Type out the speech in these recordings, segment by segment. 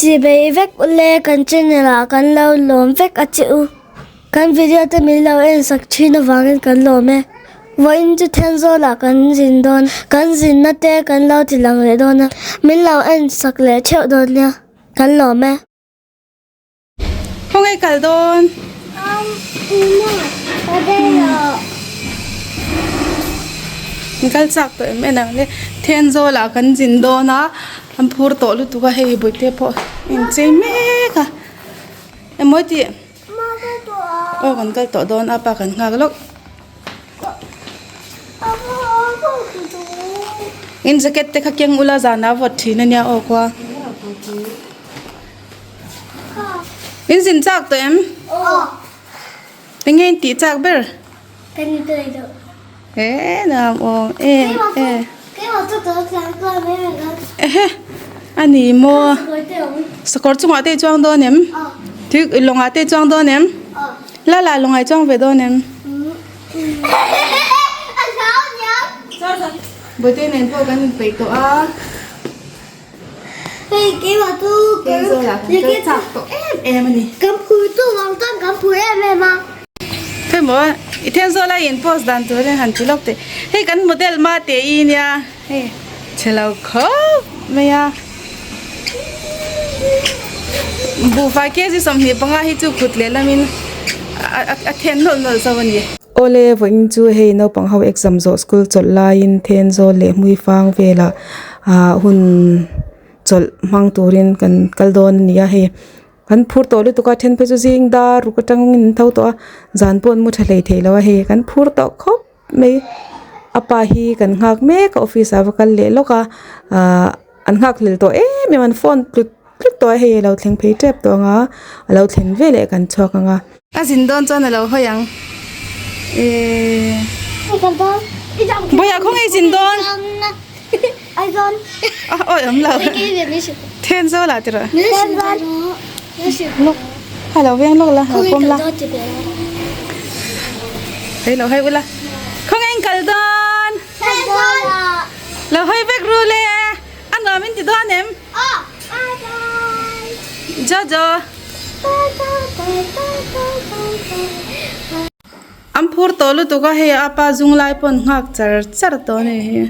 Chibei vek ule kan channel ah kan lo lawm vek a che u. Kan video te min lo en sak thin avangin kan lawm e. Vawiin chu Thenzawl ah kan zin dawn. Kan zinna te kan lo ti lang leh dawn a. Min lo en sak leh theuh dawn nia. Kan lawm e. Khawngaih kal dawn. Min kal chak tawh em en ang le. Thenzawl ah kan zin dawn a. An phur tawh lutuk a hei bawihte pawh a inchei mek a. Emaw tih aw kan kal tawh dawn a pa kan nghak lawk. In jacket te kha keng ula zanah a vawt thin ania aw khua. In zin chak tawh em? Enge in tih chak ber? He nuam awm em em. Ehe ani maw sakawr chungah te i chuang dawn em? Tui lawngah te i chuang dawn em? La la lawngah i chuang ve dawn em? Bawihte nen pawh kan inpeih tawh a. Hei keimah chu kan kal chak tawh em em a ni. Kan phur tu vang chuan kan phur em em a. Hei maw i then zawl a in post dan tur hian han ti lawk teh. Hei kan model ma te i nia hei chhe lo khawp mai a. Buhfai kg 25 hi chu khut leh lamin a then nawlh nawlh zo a ni. Awle vawiin chu hei naupang ho exam zawh school chawlh laiin then zawl leh hmui fang velah ah hun chawlh hmang turin kan kal dawn a ni a hei kan phur tawh lutuk a then phei chu zing dar ruk atangin an tho tawh a zan pawh an mu tha hlei thei lo a hei kan phur tawh khawp mai a pa hi kan nghak mek a office ah a va kal leh lawk a ahh an nghak hlel tawh em em a an phone tlut tlut tawh a hei a lo thleng phei tep tawh ang a a lo thlen veleh kan chhuak ang a. A zin dawn chuan a lo hawi ang eee Bawiha khawnge i zin dawn? A awi awm lo Then zawl ah tiraw A lo veng lawk la lo pawm la Hei lo hawi ula Khawnge in kal dawn? Lo hawi vek ru le A nuam in ti dawn em? Jojo. An phur tawh lutuk a hei a pa zung lai pawh an nghak char char tawh a ni hi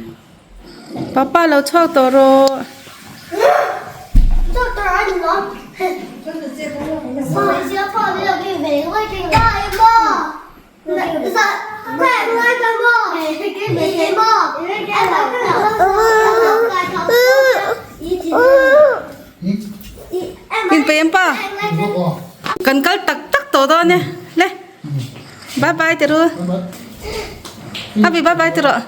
papa lo chhuak tawh rawh. Inpeih ang pa kan kal tak tak tawh dawn e le bye bye ti ru abi bye bye ti rawh.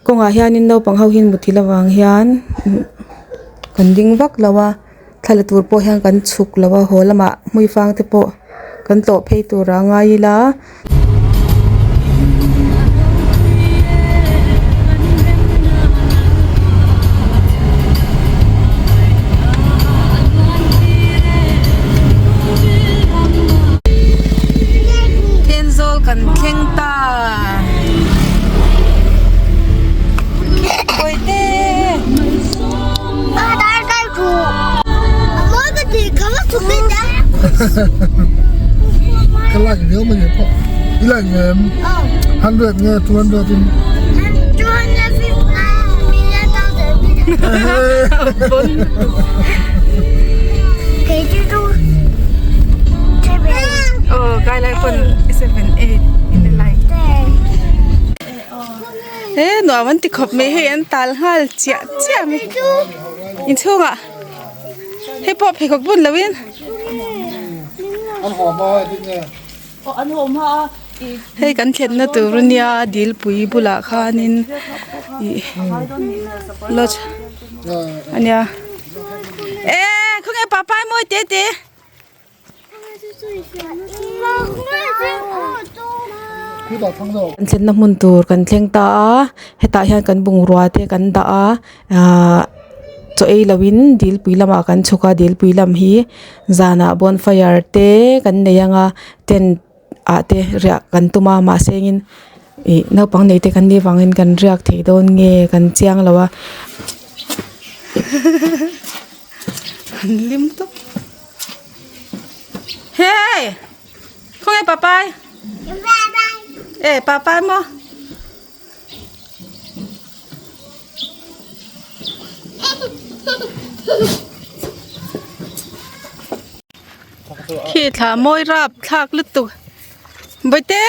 Kawngah hianin naupang ho hi muthilh avang hian kan ding vak lo a thla la tur pawh hian kan chhuk lo a haw lamah hmui fang te pawh kan tlawh phei tur a ngai ila. Thenzawl kan thleng ta. Bawihte. Ka like viau mai nge pawh i like ve em 100 nge 200 in Oh, kai lai pon 7 8 in the like. He nuam an ti khawp mai hei an tal nghal chiah chiah mai inchhungah hei pawh pheikhawk bun loin hei kan thlenna tur ania dilpui bulah khanin ih lodge ania e khawnge papa mawi te te. Kan thlenna hmun tur kan thleng ta a hetah hian kan bungrua te kan dah a ahh. Chaw ei loin dilpui lamah kan chhuk a dilpui lam hi zanah bonfire te kan nei ang a tent ah te riah kan tum a mahse engin ih naupang nei te kan nih vangin kan riak thei dawn nge kan chiang lo a. An lim tawp hey khawnge papai e papai maw. Khi thla mawi rap thlak lutuk bawihte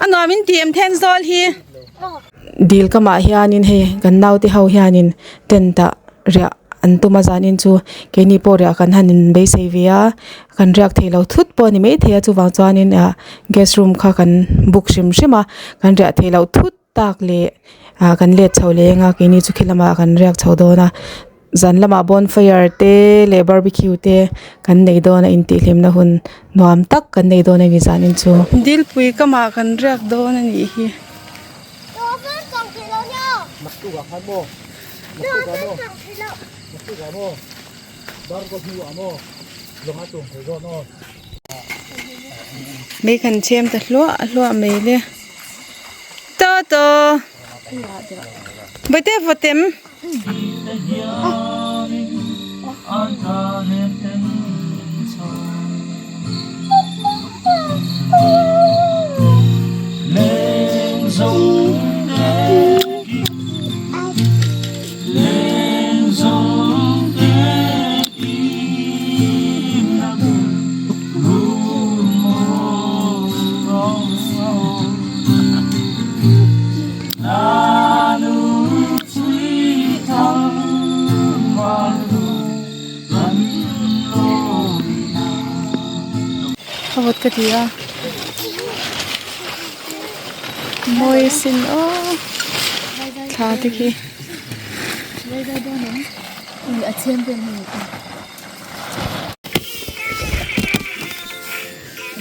a nuam in ti em Thenzawl hi. Dil kamah hianin hei kan naute ho hianin tent ah riah an tum a zanin chu keini pawh riah kan han in beisei ve a kan riak theih loh thut pawh a ni maithei a chuvang chuanin ah guest room kha kan book hrim hrim a kan riah theih loh thut tak leh ah kan let chho leh eng a keini chu khi lamah kan riak chho dawn a zan lamah bonfire te leh barbecue te kan nei dawn a intihhlimna hun nuam tak kan nei dawn a ni zanin chu. Dilpui kamah kan riak dawn a nih hi. Mei kan chhem ta hluah hluah mai le Toto Bawihte vawtem. A vawt ka ti a mawi sin aw thla te khi.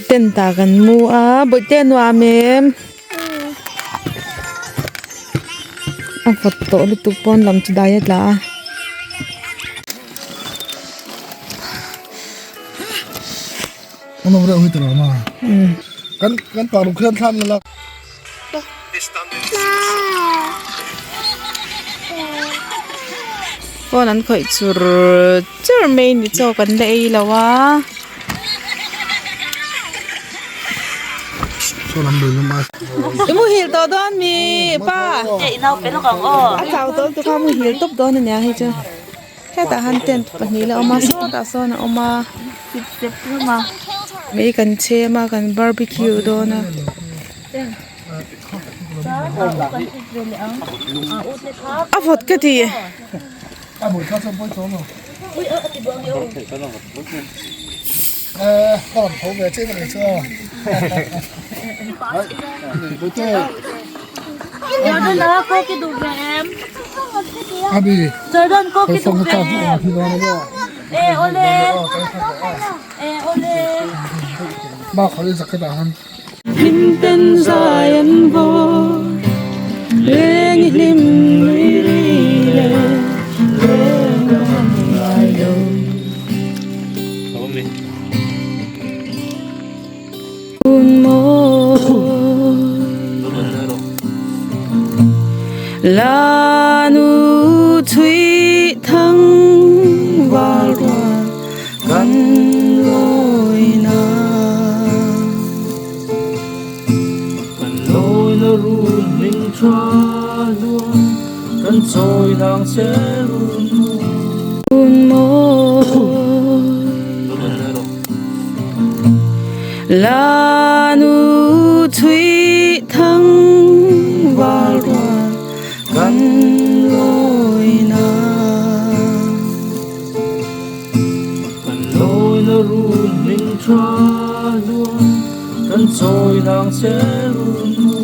Tent ah kan mu a bawihte a nuam em. A vawt tawh lutuk pawn lam chu dai a tla a. Phone an khawih chur chur mai ni chaw kan la ei lo a. I muhil tawh dawn mi pa a chau tawh lutuk a muhil tawp dawn ania hei chu hetah hian tent pahnih la awm a sawtah sawn a awm a mei kan chhem a kan barbecue dawn a. A vawt ka ti. Hlim ten zai an vawr leng i hlim nui ri le leng ka hman ngai lo. Hun mawi la nu thui thang val rual kan lawi na. Kan lawi na run hming tha luan kan chawi nang che run mu. Hun mawi la nu thui thang val rual kan lawi na. Kan lawi na run hming tha luan kan chawi nang che run mu.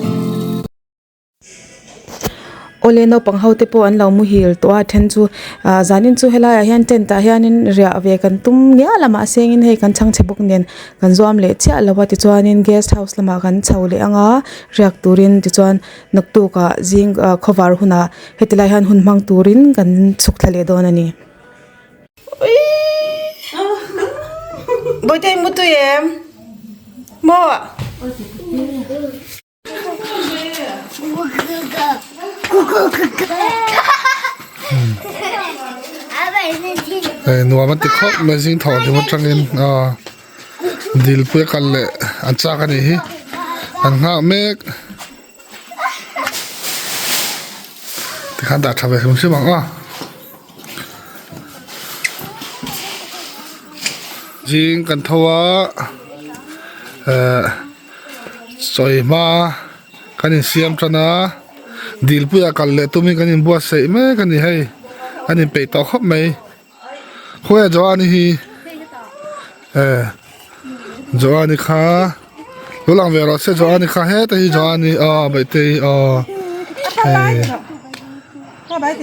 Awle naupang ho te pawh an lo muhil tawh a then chu ah zanin chu helaiah hian tent ah hianin riah ve kan tum ngial a mahse engin hei kan chhangchhe bawk nen kan zuam leh chiah lo a tichuanin guest house lamah kan chho leh ang a riak turin tichuan naktuk ah zing ah khawvar hunah heti lai hian hun hmang turin kan chhuk thla leh dawn a ni. Bawihte i mutui em? Maw? Hei nuam an ti khawp mai zing thawh hlim atangin aw dilpui a kal leh an chak a nih hi an nghak mek tikhan dah tha ve hrim hrim ang aw. Zing kan tho a eh. Sawi hma kan insiam tan a, dilpuiah kal leh tumin kan inbuatsaih mek a ni hei, an inpeih tawh khawp mai. Khawiah Joani hi eh Joani kha lo lang ve rawh se Joani kha heta hi Joani aw Bawihtei aw hei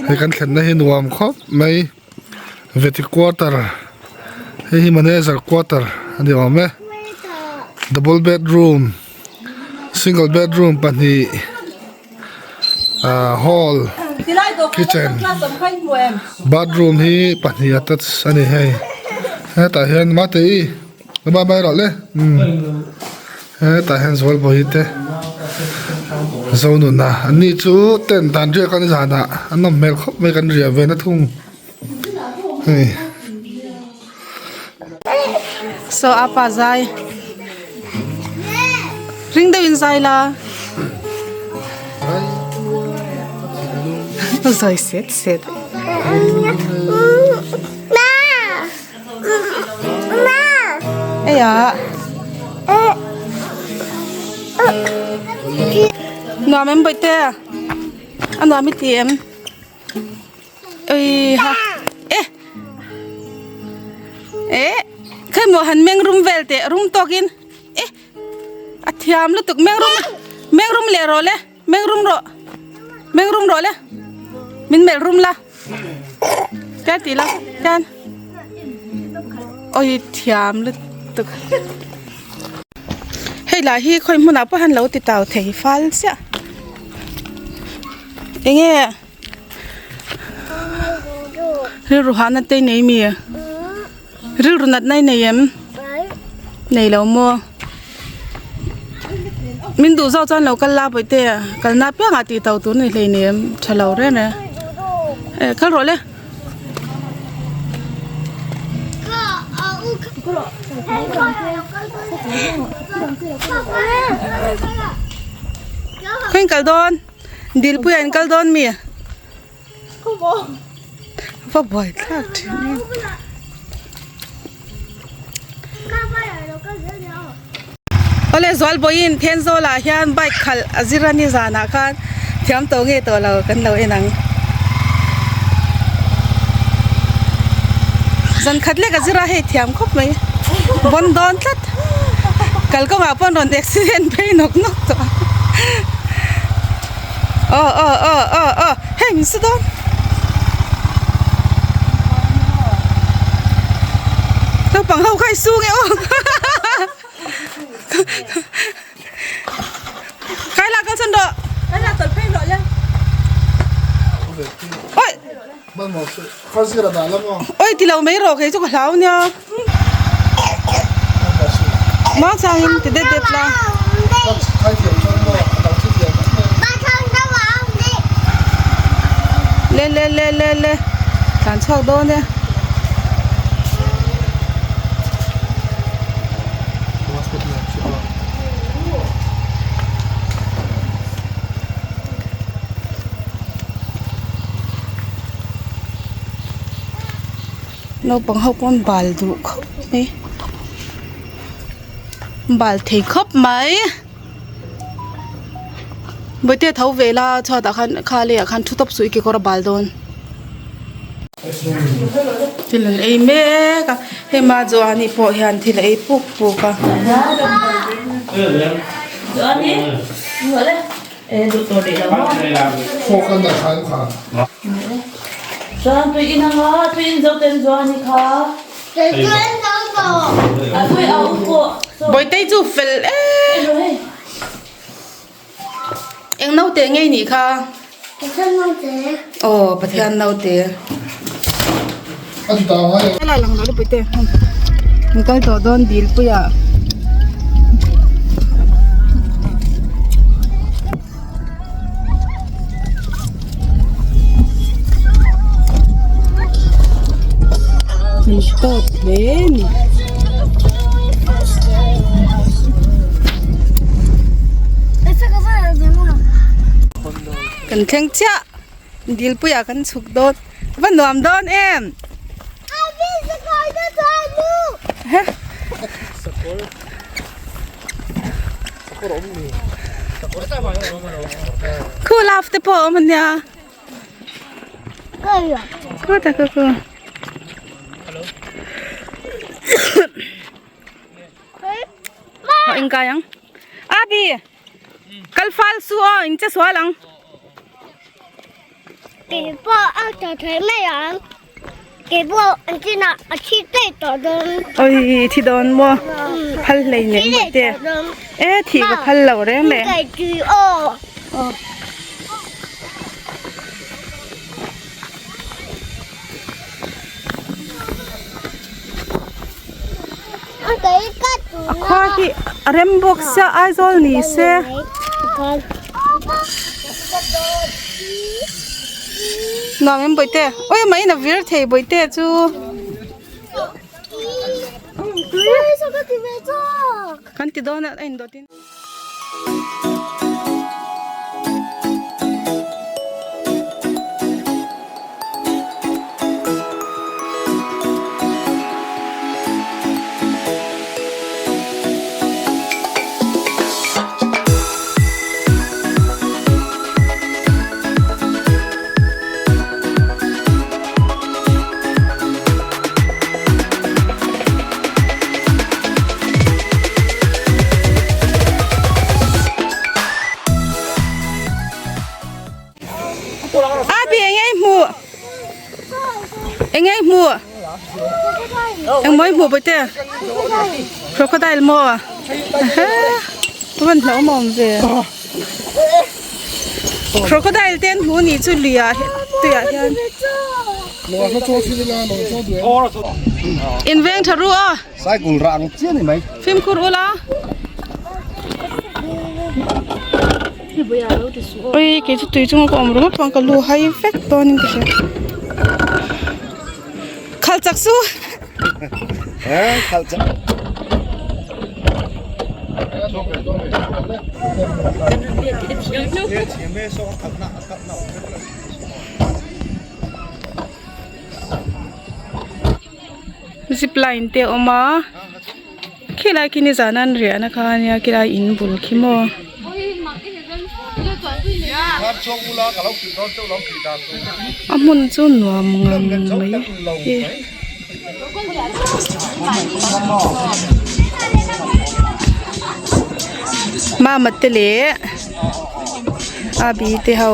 hei kan thlenna hi nuam khawp mai Veti quarter hei hi manager quarter a ni awm e double bedroom single bedroom pahnih ah hall kitchen bathroom hi pahnih attach a ni hei hetah hian mate-i bye bye rawh le umm hetah hian zualbawi te zonuna an ni chu tent an riak a ni zanah an nawm hmel khawp mai kan riah ve na thung. Hei. So apa zai. Ring deuh in zai la. Zai set set. Eya. Nuam em bawihte. A nuam i ti em. Ui ha e e khe mo han meng rum vel te rum tawkin e a thiam lutuk meng rum meng rum leh rawh le meng rum rawh meng rum rawh le min melh rum la tian tih la tian oi thiam lutuk hei lah hi khawi hmunah pawh hian lo ti tau thei fal chiah enge. Rilru hahna te nei mi rilru natna i nei em nei lo maw min duh zawk chuan lo kal la bawihte kalna apiangah tih to tur ni hlei nem tha lo reng reng e kal rawh le. Khawiin kal dawn. Dilpuiah in kal dawn mi? Va buai thlak thin em. Awle Zualbawiin Thenzawlah hian bike khalh a zir a ni zanah khan thiam tawh nge tawh lo kan lo en ang. Zan khat lek a zir a hei thiam khawp mai. Bawn dawn tlat. Kalkawngah pawh an rawn accident phei nawk nawk tawh a. Aw aw aw aw aw hei min su dawn. Naupang ho kha i su nge aw. Kai la kal chhan rawh. Kai la tawlh phei rawh le. Oi. Oi ti lo mai rawh kei chu ka hlau nia. Mang changin ti det det la. Le le le le le tlan chhuak dawn e. Naupang ho pawh an bal duh khawp mai an bal thei khawp mai bawihte a tho ve la chhuatah khan kha leiah khan thu tawp suh i kekawr a bal dawn. Thil an ei mek a hei Mazuani pawh hian thil a ei puk puk a. Bawihtei chu fel em eng naute nge nih kha aw Pathian naute kan kal tawh dawn dil puiah. An tawt hle a ni. Kan thleng chiah dilpuiah kan chhuk dawn a va nuam dawn em. Khu love te pawh a awm ania khu ta khu khu Hawh in kai ang Abi kal fal su aw in che sual ang. Oi thi dawn maw phal hlei nen maw te e thi ka phal lo reng reng a khua hi a rem bawk sia Aizawl ni se. Nuam em bawihte ui a maiin a vir thei bawihte chu kan ti dawn a a indawt in. Abi eng nge i hmuh eng nge i hmuh eng maw i hmuh bawihte crocodile maw a van hlauhawm awm ve crocodile te an hmu anih chu lui ah tuiah hian in veng tha ru aw fimkhur ula. Ui kei chu tui chunga ka awm ringawt pawh ka lu hai vek dawn in ka hria khal chak su zip line te a awm a khilai khi nizan an riahna kha ania khilai in bul khi maw. A hmun chu nuam ngang mai hi. Mama te leh Abi te ho.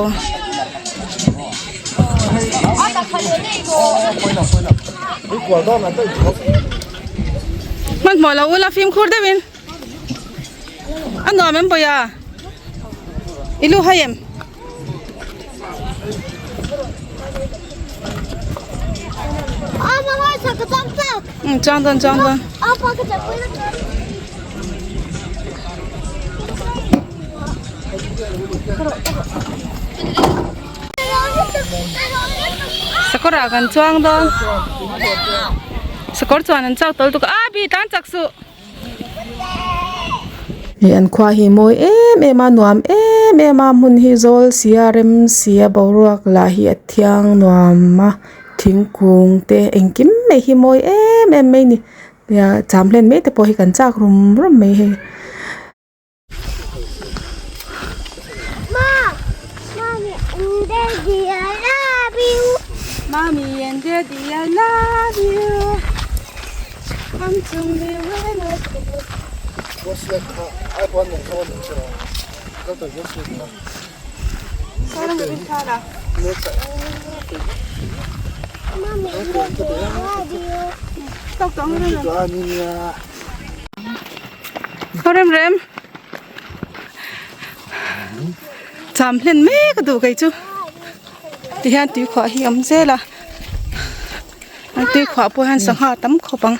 Hmanhmawh lo ula fimkhur deuhin a nuam em pawih a i lu hai em. Chuang dawn chuang dawn. Sakawr ah kan chuang dawn sakawr chuan an chak tawlh tuk a bi tan chak suh. Hei an khua hi mawi em em a nuam em em a hmun hi zawl si a rem si a boruak lah hi a thiang nuam a thingkung te engkim mai hi mawi em em mai a ni cham hlen mai te pawh hi kan chak rum rum mai hei. Mommy and Daddy, I love you. Mommy and Daddy, I love you. Come to me when I Rem rem cham hlen mek a duh kei chu tihian tuikhuah hi a awm zel a an tuikhuah pawh hian sangha a tam khawp ang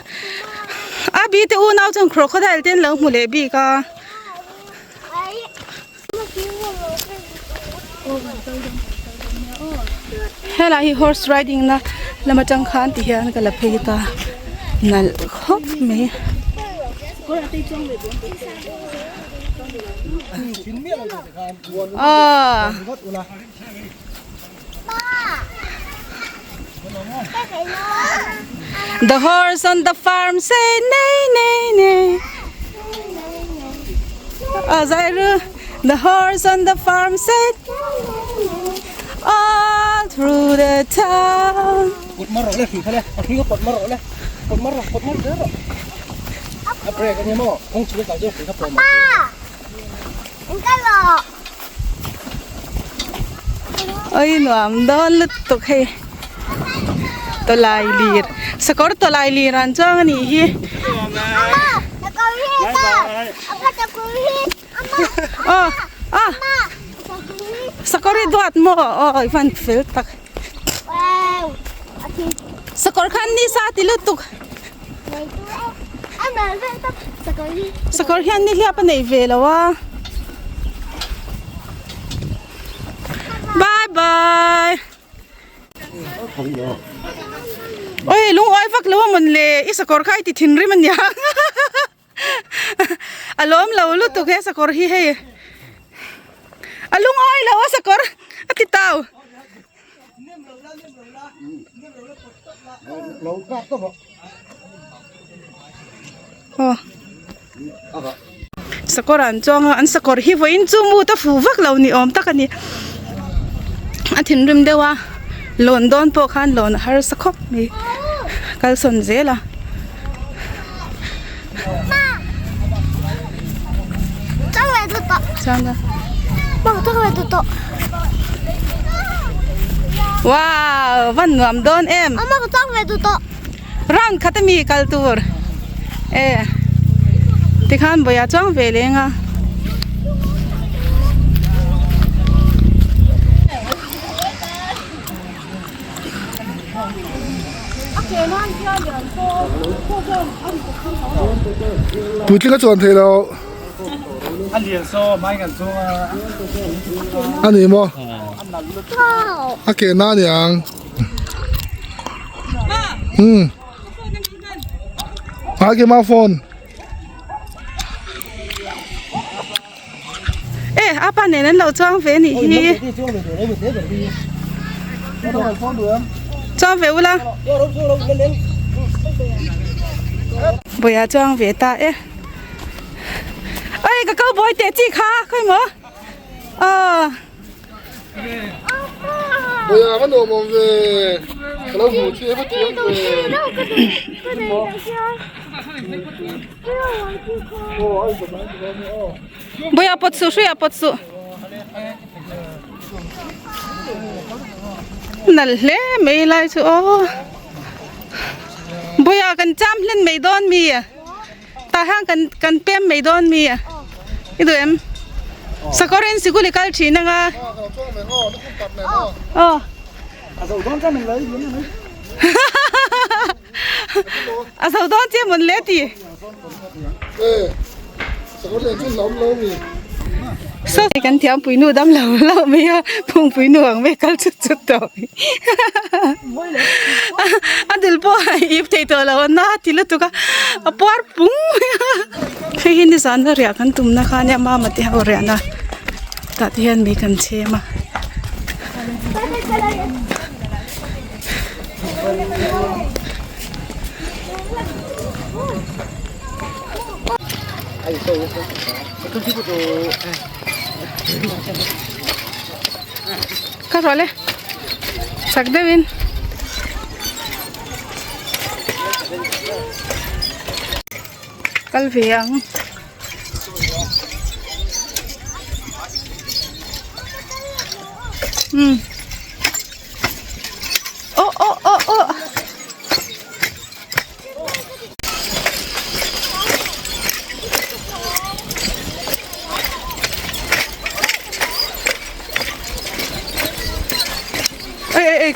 a bi te unau chuan crocodile te an lo hmu leh bik a. Helai hi horse riding na lam atang khan ti hian ka la phei ta nalh khawp mai. Aw. The horse on the farm say neigh neigh neigh Aw zai ru The horse on the farm said all through the town Oi nuam dawn lutuk hei tawlai lir sakawr tawlai lir an chuang a nih hi aw aw sakawr hi duat maw aw i van fel tak sakawr khan ni sa ti lutuk sakawr hian nihliap a nei ve lo a bye bye oi lungawi vak lo a mawn le i sakawr kha i ti thinrim a nia a lawm lo lutuk he sakawr hi hei a lungawi lo a sakawr a ti tau. Sakawr an chuang a an sakawr hi vawiin chu mut a fuh vak lo ni awm tak a ni a thinrim deuh a lawn dawn pawh khan lawn a harsa khawp mai kalsawn zel a. Wow van nuam dawn em round khat ami kal tur e tikhan vawiah chuang ve leng a. Puitling a chuan thei lo. A ni maw? A ke na aniang. Hmm. A ke ma phone. E a pa nen an lo chuang ve anih hi chuang ve ula bawih a chuang ve ta e oi ka kau bawi teh chi kha khawi maw aw. Bawih a va nuam awm ve ka lo hmuh chi va thiam ve. Bawih a pawt suh hruai a pawt suh. Nal hle mai lai chu aw. Bawih a kan cham hlen mai dawn mi tah hian kan kan pem mai dawn mi i duh em sakawr in sikul i kal thin anga aw. A zo dawn che mawn le ti. Saw kan thiam pui nu dam lo lo mai a phungpui nu ang mai kal chut chut tawh mai a dil pawh a ip thei tawh lo a na ti lutuk a a puar pung mai a hei hi nizan a riah kan tumna kha ania mama te ho riahna tah te hian mei kan chhem a. Ka ruah le chak deuhin kal ve ang.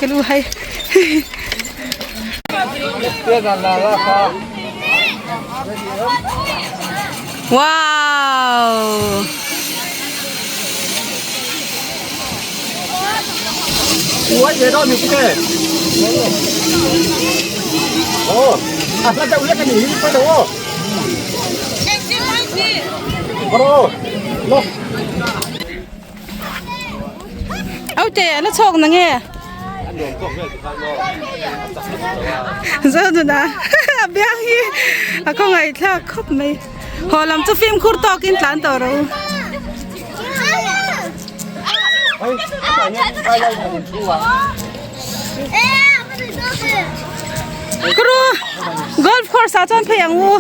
Ka lu hai. Wow! Aute a la chhawk na nge? Zonuna a biang hi a khawngaih thlak khawp mai. Haw lam chu fimkhur tawkin tlan tawh rawh u. Kuru golf course ah chuan phei ang u.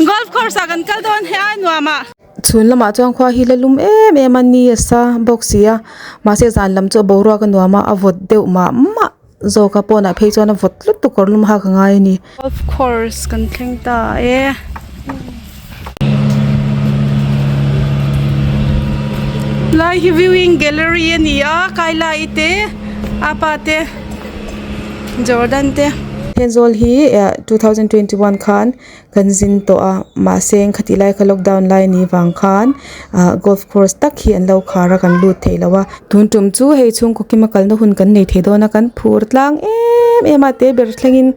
Golf course ah kan kal dawn he ai nuam ah. Chhun lamah chuan khua hi la lum em em a ni a sa bawk si a mahse zan lam chu a boruak a nuam a a vawt deuh mah mah zawk a pawnah phei chuan a vawt lutuk kawr lum hak a ngai a ni. Golf course kan thleng ta e. Lai hi viewing gallery a ni a Kailai te apa te Jordan te. Thenzawl hi 2021 khan Kan zin tawh a mahse khati lai kha lockdown lai ni vang khan ah golf course tak hi an lo khar a kan lut thei lo a tun tum chu hei chhungkaw kima kalna hun kan nei thei dawn a kan phur tlang em em a te ber thlengin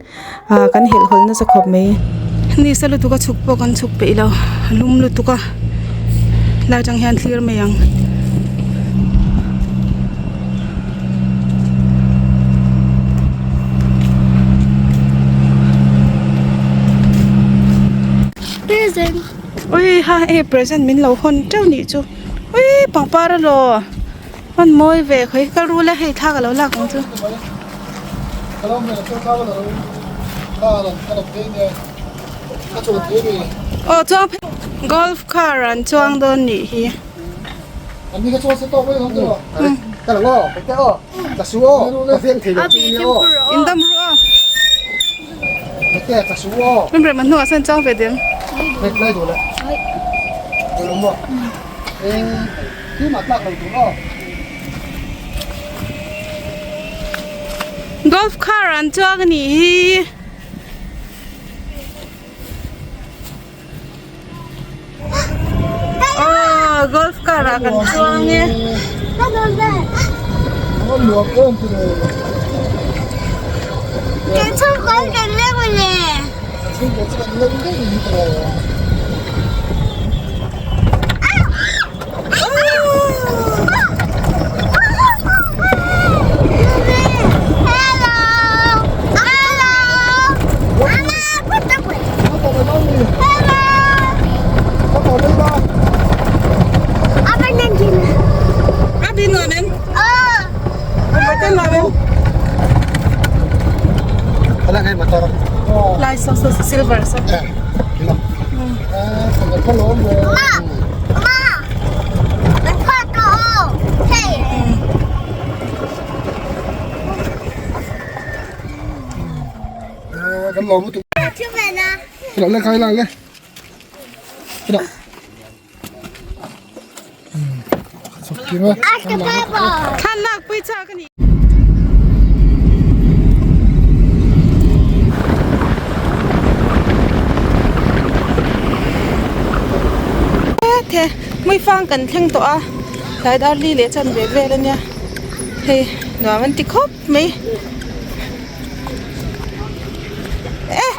ah kan helh hawlh nasa khawp mai. Nisa lutuk a chhuk pawh kan chhuk peih lo a lum lutuk a lai tang hian thlir mai ang. Present. Ui ha hei present min lo hawn teuh nih chu ui pangpar elaw hawn mawi ve khawi ka rul e hei thla ka lo lak ang chu. Aw chuang phei golf car an chuang dawn nih hi. In dam ru aw. Remrem a hnungah sawn chuang ve ding. Golf car an chuang a nih hi. Aw golf car ah kan chuang e. Abi nuam em? Nuam em? Lai so so silver so. Thlalak pui chak a ni. Hmuifang kan thleng tawh a tlai dar li leh chan ve vel a nia hei nuam an ti khawp mai. Eh!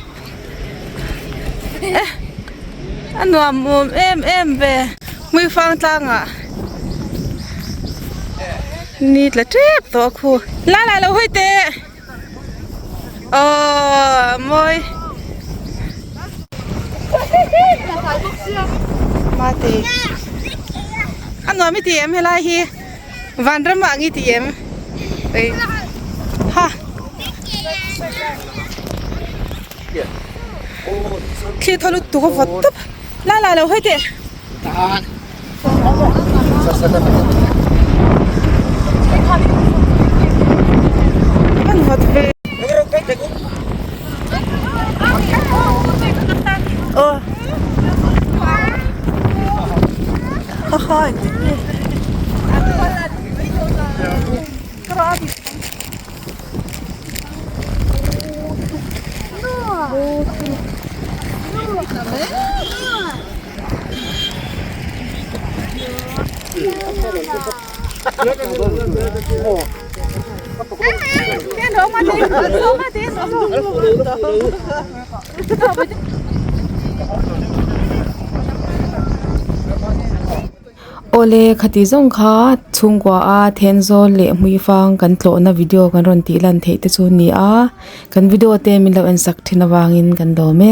Eh! A nuam awm em em ve Hmuifang tlangah ni tla tep tawh a khu la la lo hawi teh aww mawi mate a nuam i ti em helai hi. Vanram ah ngi ti em ei ha thli thaw lutuk a vawt tawp la la lo hawi teh an vawt ve aw ha ha. Awle khati zawng kha chhungkua a Thenzawl leh Hmuifang kan tlawhna video kan rawn tih lan theih te chu a ni a kan video te min lo en sak thin avangin kan dawm e.